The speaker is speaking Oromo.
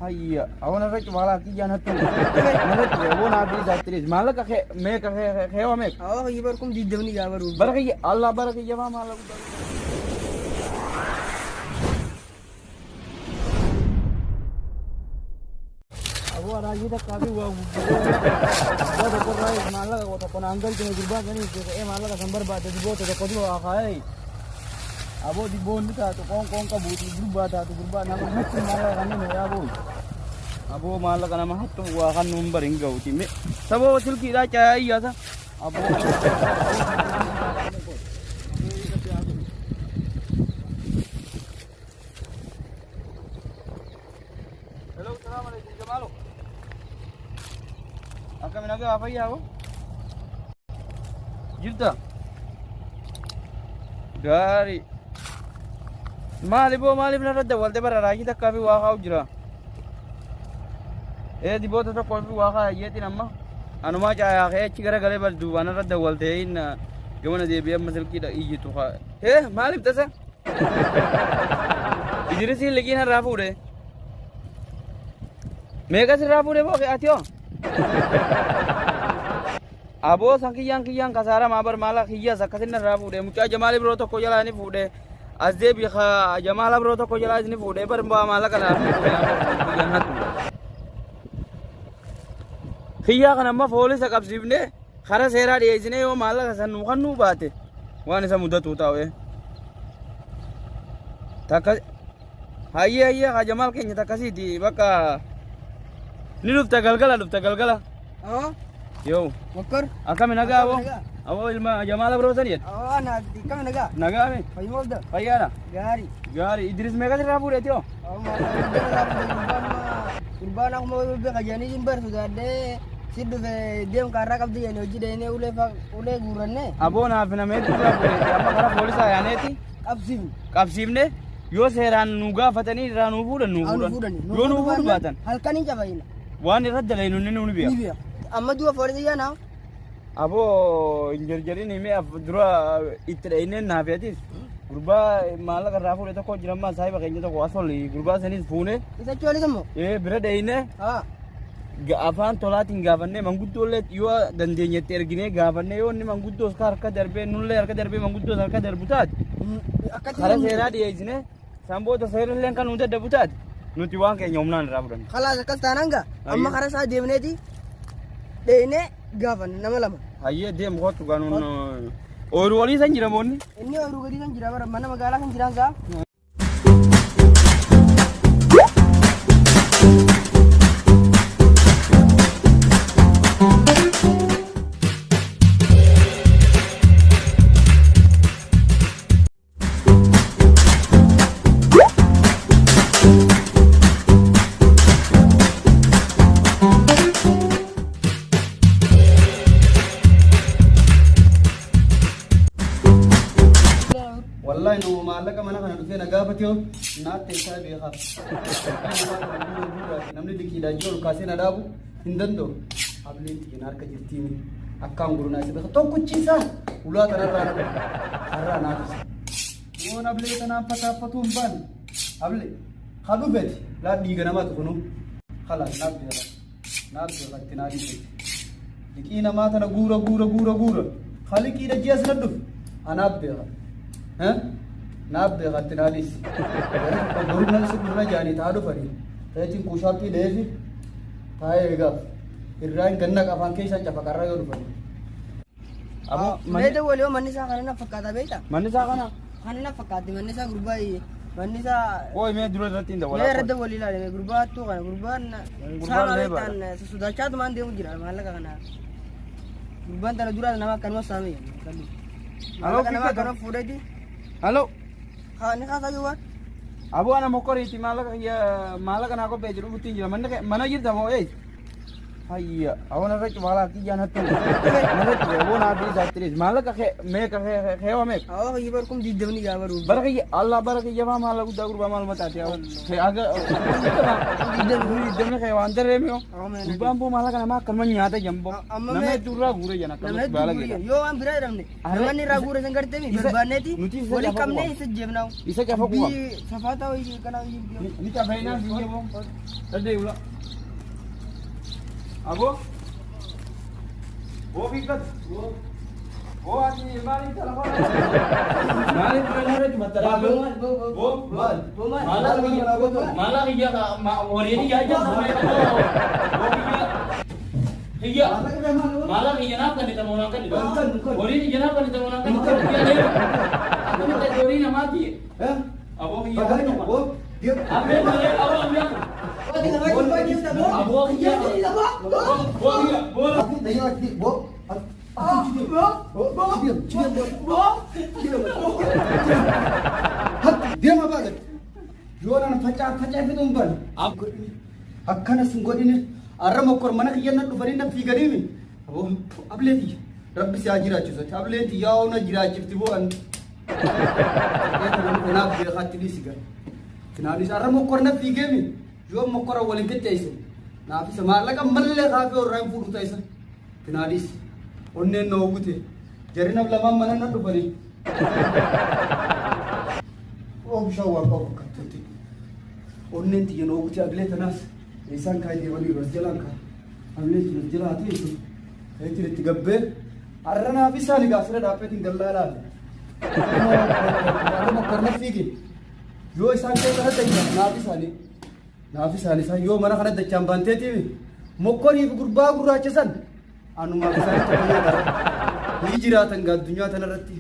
Hayya, awon irra cufaalaa kiyyaan hattuu. Narra cufe aboo naa fi isaatti maallaqa kee meeqa kee waa meeqa? Awwa kiyya bar kum diidamni gaa baru. Bara kiyya Allah bara kiyya faa maallaqa guddaa. Aboo araayii takkaa fi waa gurguddoo tokko irraa maallaqa tokko naan galchine gurbaan sanii ka'ee maallaqa san barbaade diboota tokko dura waa kaayee. Aboo diboonni taatu qoonqoon qabuuti gurbaa taatu gurbaa nama hattu maallaqa kanneen yaa boo. Aboo maallaqa nama hattu waa kan nuun bari hin ga'uti. Saboo silkiidhaa caayaa iyyaasa. Aboo. Hello, salaam alaikum Jamaalo. Akkami nagaa fayyaa hoo? Jirta? Gaarii. Maali boo maaliif narra dawwalte bara raajii takkaa fi waa kaa'u jira. Ee diboota tokko fi waa kaa'e jeetiin amma. Anumaa caayaa ka'ee achi garagalee bar duubaan narra dawwalte hin gamana deebi'ee amma silkiidha iyyitu kaa. Ee maaliif tasa? Idrisiin liqii narraa fuudhe. Meeqa sirraa fuudhe boo ati hoo? Aboo san kiyyaan kiyyaan kasaara maa bar maala kiyyaas akkasin narraa fuudhe mucaa jamaali biroo tokko jalaa ni fuudhe as deebi jamaala biroo tokko jalaa ni fuudhe bar maala kana kiyyaan hattu. Kiyyaa kana amma foolisa qabsiifne Kara seeraa dhiyeessinee yoo maallaqa san nuu kennuu baate waan isa mudatu taa'u. Takka hayyee hayyee haa jamaal keenya takkasiiti bakka ni dhufta galgala dhufta galgala. Awwa Yoo Mokkor. akkami nagaa aboo aboo ilma jamaala biroo sani jedhe. Awwa ana akkami nagaa. Nagaa mi Fayyuma qabda. fayyaadha Gaarii. gaarii Idris meeqa sirraa fuudheeti hoo? Awwa maallaqa gurbaan akkuma beeka jedhanii hin barsu gaadhee si dhufe deem kaarraa qabdi jedhanii hojii deemnee ulee ulee guurrannee Aboo naaf nameetu dura fuudheeti amma karaa poolisaa yaaneeti qabsiifne. qabsiifne yoo seeraan nu gaafatanii irraa nuu fuudhan nuu Haa nu fuudhan fuudhani. yoo nuu fuudhu baatan Halkan hin cabayina. waan irra dalaynu inni nuu ni Ni beeka. beeka. Amma du'a poolisii yaanaa. Aboo hin jarjarin himee af dura itti dhahineen naaf atis gurbaa maallaqa irraa fuudhe tokko jira ammaa saahiba keenya tokko as ol gurbaa sanis fuune Isa choolis immoo. ee bira dhahine Haa. afaan tolaatiin gaafannee manguddoollee yoo dandeenyetti erginee gaafannee yoo inni manguddoos ka harka darbee nullee harka darbee manguddoos harka darbu taate Akkatti karaa seeraa dhiyeessine san booda seerrilleen kan nu dadhabu taate nuti waan keenya humnaan irraa fudhanna. Khalaas akkas taanaan gaa amma Ayyee. karaa isaa deemneeti dheeynee gaafanna nama lama. Hayyee deemu kottu ganuun ooyiruu olii san jira moonni. Inni ooyiruu gadii kan jira bara mana magaalaa kan jiraan saa. Wallahi nama maallaqa mana kana dhufee na gaafate hoo naatte isaa beekaa. Namni liqiidhaan jiru ol kaasee na dhaabu hin danda'u. Ableen xiyya harka jirtiini. Akkaan gurunaa isa beeka. Tokkichi isaa ulaa tanarraa na dhufe. Har'aa naaf isa. Yoon ablee tanaan fataaffatuu hin baane. Ablee ka dhufeti laa dhiiga namaati kunuu. Kalaas naaf beeka. Naaf beeka itti naa dhiiseti. Liqii namaa tana guura guura guura guura. Ka liqiidha ji'a sina dhufe. Anaaf beeka. Naaf beeka itti naa dhiisi. Garuu nan si dhufna jaanii taa dhufanii. Ta'eetiin kuushaappii dheefi. Taa'ee eegaaf. Irraa hin ganna afaan keessaan cafaqarra yoo dhufan. Aboo Mee manni dawwali yoo manni isaa kana na fakkaata beektaa? manni isaa kana. Kana na fakkaatti manni isaa gurbaa manni isaa Qooyi mee dura irratti hin mee dawwalaa. irra dawwali ilaali mee gurbaa hattuu kana gurbaan Gurbaan saama leebaadha. beektaan sossodaachaa deemu jira maallaqa kana. Gurbaan tana duraa nama akkanuma saame jedhu. Aloo Maallaqa nama kikkata. akkanuma fuudheeti. Halo. Haa ni kaasaa jiru waan. Aboo ana mokkoriiti maallaqa kiyya maallaqa naa qopheessi dhufutti hin jira. Manni kee mana jirta moo eessa? Hayya, awon irra cufaalaa kiyyaan hattu. Narra cufe aboo naa fi isaatti dhiis. Maallaqa kee meeqa kee meeqa? Awwa kiyya bar 20,000 gaa baruu. Bara kiyya Allah bara kiyya faa maalla guddaa gurbaa maal mataati awon. Kee aga 20 kee waan daree mi'oo. Gurbaan boo maallaqa namaa akkanuma nyaata jambo. Amma Nama mee- hedduu irraa guure jan Nama akkanumatti hedduu baala guure. geedha. Yoo waan biraa jedhamne namoonni irraa guure san gartee Isa- barbaanneeti nuti isa waliin lafa qabnee bu'a. isa jeebnaa. Isa cafa quba. Biyyi safaataa wayii kanaa wayii biyya. Ni cafeenaa biyya boo. Dadee ula. Aboo. Boo fiiggatu. Boo ati maaliif telefoona? Maaliif telefoona cufatta? Boo. Maal? Maala kiyya horiin iyyaa jira. Kiyya. Maala kiyya naaf kan itti moonaan kan itti. Horiin iyya naaf kan itti moonaan kan itti. Akkamitti horii namaati? Aboo kiyya. Abee malee aboo kiyya. Aboo kiyya. Aboo kiyya. Deema baadha. Yoo naan facaa facaa fixuun bana. Akkana sin godhini. Arra mokkor mana kiyya na dhufanii na fiiganiimi. Aboo ableeti. Rabbi si haa jiraachisu. Ableeti yaa na jiraachifti boo an. Kanaaf beekaatti dhiisi gara. Kanaafis arra mokkor na fiigeemi. Yoo mokkora waliin qixxeessu. Naafis maallaqa mallee kaafee warraa hin fuudhu ta'isa. Kanaafis onneen na hawwite. Jarri nam lamaan mana na dhufanii. Oo bishaan waan qabu fakkaattuutti. Onneen tiyya na hawwite abilee tanaas isaan kaayee deemanii as jalaan kaa. Abilee tun as jalaa teessu. Eetiin itti gabbee har'a naaf isaan egaa asirra dhaabbeetiin gallaa laale. Arra mokkor na fiige. Yoo isaan keessa kana dachaan naaf isaanii. Naaf isaan isaan yoo mana kana dachaan baanteetiimi mokkorii fi gurbaa gurraacha san anumaaf isaan tokko nyaata. Ni jiraatan gaa addunyaa tanarratti.